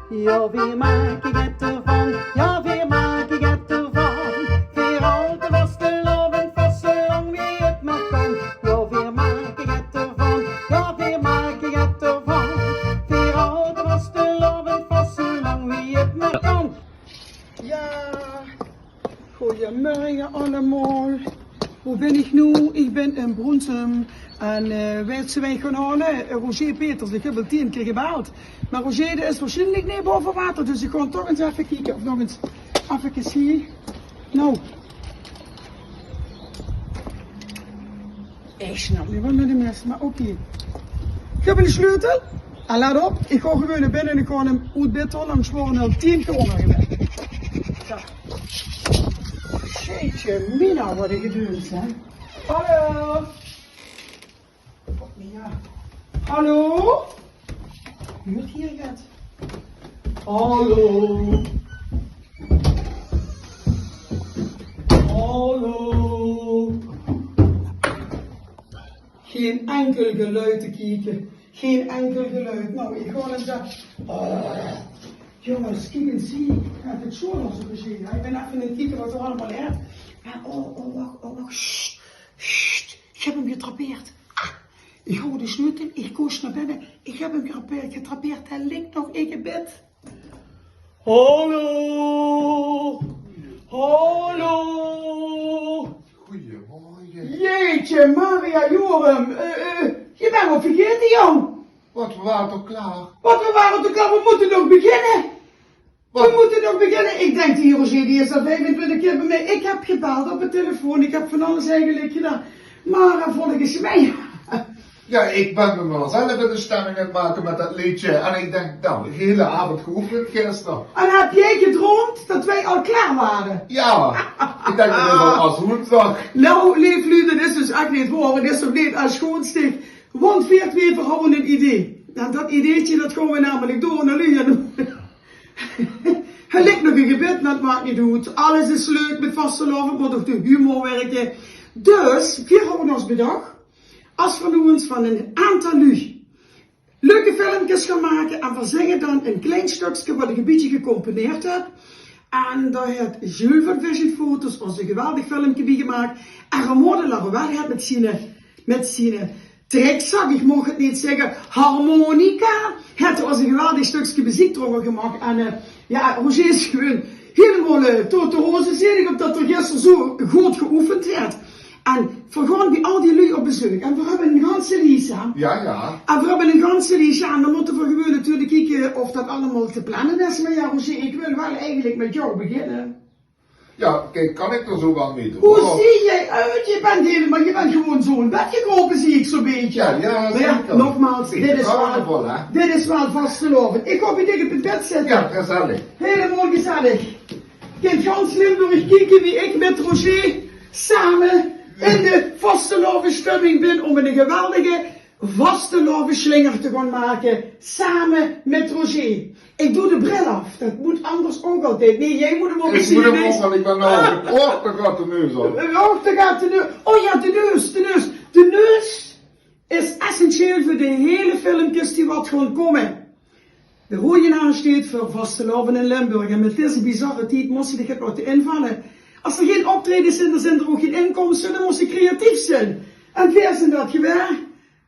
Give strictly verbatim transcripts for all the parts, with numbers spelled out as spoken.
Ja, veer make get d'rvan. Ja, veer make get d'rvan. Veer haute vastelaovend vas, zoe lang wie 't mer kan. Ja, veer make get d'rvan. Ja, veer make get d'rvan. Veer haute vastelaovend vas, zoe lang wie 't mer kan. Ja. Goeiemorge allemaol. Wo bin ich noe? Ich bin in Broensem. En, eh, wèt geer wae ich gaon haole? Eh, Roger Peters. Ich höb al tien kier gebaald. Mer Roger, dae is waarsjienlik neet baove water. Dus ich gaon toch ins effe kieke of nog ins effe hie. Noe. Ich snap neet wat mit häöm is, mer oké. Ich höb eine sjleutel. En let op, ich gaon gewoon nao binne en ich gaon häöm oet bed haole, angers waere v'r al tien kier óngerweg. Zo. Jeetje mina, wat ein gedoons, hè. Hallo. Hallo? Huurt geer get? Hallo? Hallo? Gein inkel geluid te kieke. Gein inkel geluid. Noe, ich gaon ins effe, eh, jónges, kiek ins hie. Ich höb 't sjoon ós gezeen. Ich bin effe aan 't kieke wat d'r allemaol ligk. Mer, oh, oh, wach, oh, wach. Sst, sst. Ich höb häöm getrappeerd. Ah, ich haw de sjleutel, ich kós nao binne. Ich höb häöm getrappeerd, getrappeerd. Hae ligk nog in bed. Hallo! Hallo! Goeiemorge. Jeetje, Maria Jorum. Eh, eh, geer bent waal vergaete, jóng. Wat, v'r wore toch klaor? Wat, v'r wore toch klaor? V'r mótte nog beginne. Wat? V'r mótte nog beginne. Ich dink, die Roger, die is al viefentwintig kier bie mich. Ich höb gebaald op de telefoon. Ich höb van alles eigelik gedaon. Mer, eh, volges mich... Ja, ich bin mich mer zelf in de sjtemming aan 't make mit dat leedje. En ich dink, noe, de ganse aovend geoefend gister. En höb geer gedroomp dat v'r al klaor wore? Ja, ich dink dat ich al as hoen zag. Noe, leef luuj, dat is dus ech neet waor. 't Is ouch neet as sjoonste. Want veer twee, v'r hawwe ein idee. En dat ideetje, dat gaon v'r namelik doon. En luuj, en Hae ligk nog in gebed, mer 't maak neet oet. Alles is leuk mit vastelaovend, mót ouch de humor wirke. Dus, veer hawwe ós bedach, as v'r noe ins van ein aantal luuj leuke filmkes gaon make en v'r zègke dan ein klein stökske wat ich ein bietje gecomponeerd höb. En dao haet Jules van Vision Foto's ós ein geweldig filmke bie gemaak. En Ramon de la Rovelle haet mit ziene, mit ziene trick, zag ich, moch 't neet zègke, harmonica, haet 'r ós ein geweldig stökske meziek d'rónger gemaak. En, eh, ja, Roger is gewoon hielemaol, eh, tot de hoze zedig, ómdat 'r gister zoe good geoefend haet. En v'r gaon bie al die luuj op bezeuk. En v'r höbbe ein ganse lies, hè. Ja, ja. En v'r höbbe ein ganse lies, ja. En dan mótte v'r gewoon natuurlik kieke of dat allemaol te planne is. Mer ja, Roger, ich wil waal eigelik mit dich beginne. Ja, kiek, kan ich d'r zoe waal mit doon. Wie zuus doe oet? Doe bent hielemaol, doe bent gewoon zoe in bed gekrope, zuus doe zoe 'n bietje. Ja, ja, zeker. Mer ja, nogmaals, dit is waal, hè? Dit is waal vastelaovend. Ich gaon bie dich op 't bed zitte. Ja, gezellig. Hielemaol gezellig. Kint gans Limburg kieke wie ich mit Roger same in de vastelaovesstemming bin óm 'ne geweldige vastelaovesslinger te gaon make, same mit Roger. Ich doon de bril aaf. Dat mót angers ouch altied. Nae, doe mós 'm op... Ich mót 'm op, want ich bin noe... Och, dao geit de neus op. Och, dao geit de neus. Oh ja, de neus, de neus. De neus is essentieel veur de hiele filmkes die wat gaon kómme. De Roejenaar steit veur vastelaovend in Limburg. En mit deze bizarre tied mós se dich get laote invalle. As d'r gein optraejes zeen, dan zeen d'r ouch gein inkomste. Dan mós se creatief zeen. En veer zeen dat gewaes.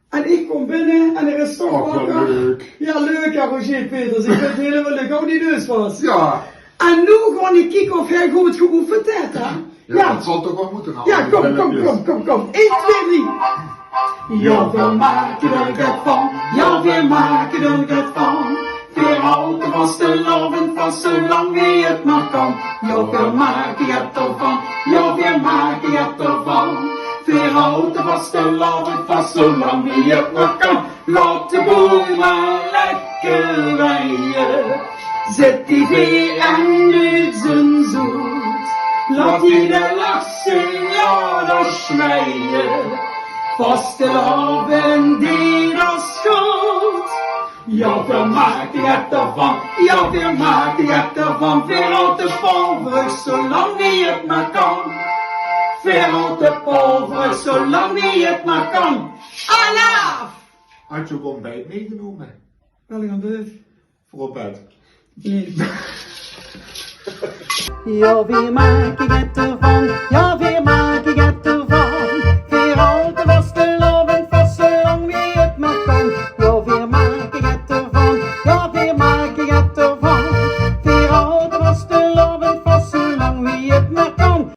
En ich kóm binne en d'r is toch wakker. Och, wat leuk. Ja, leuk, ja, Roger Peters. Ich vinj 't hielemaol leuk. Haw die neus vas. Ja. En noe gaon ich kieke of hae good geoefend haet, hè? Ja, dat zal toch waal mótte, hè? Ja, kóm, kóm, kóm, kóm, kóm. Ein, twee, drie. Ja, veer make d'r get van. Ja, veer make d'r get van. Veer haute vastelaovend vas, zoe lang wie 't mer kan. Ja, veer make get d'rvan. Ja, veer make get d'rvan. Veer haute vastelaovend vas, zoe lang wie 't mer kan. Laot de boel mer lekker weie. Zèt die vee en nuuts ins oet. Laot die de lach zien, laot ós sjweie. Vastelaovend, die is good. Ja, veer make get d'rvan. Ja, veer make get d'rvan. Veer haute paolvrug, zoe lang wie 't mer kan. Veer haute paolvrug, zoe lang wie 't mer kan. Alaaf! Haet geer ouch óntbiet mitgenómme? Waal, ich gaon door. Veur op bed. Jao, wie maak ich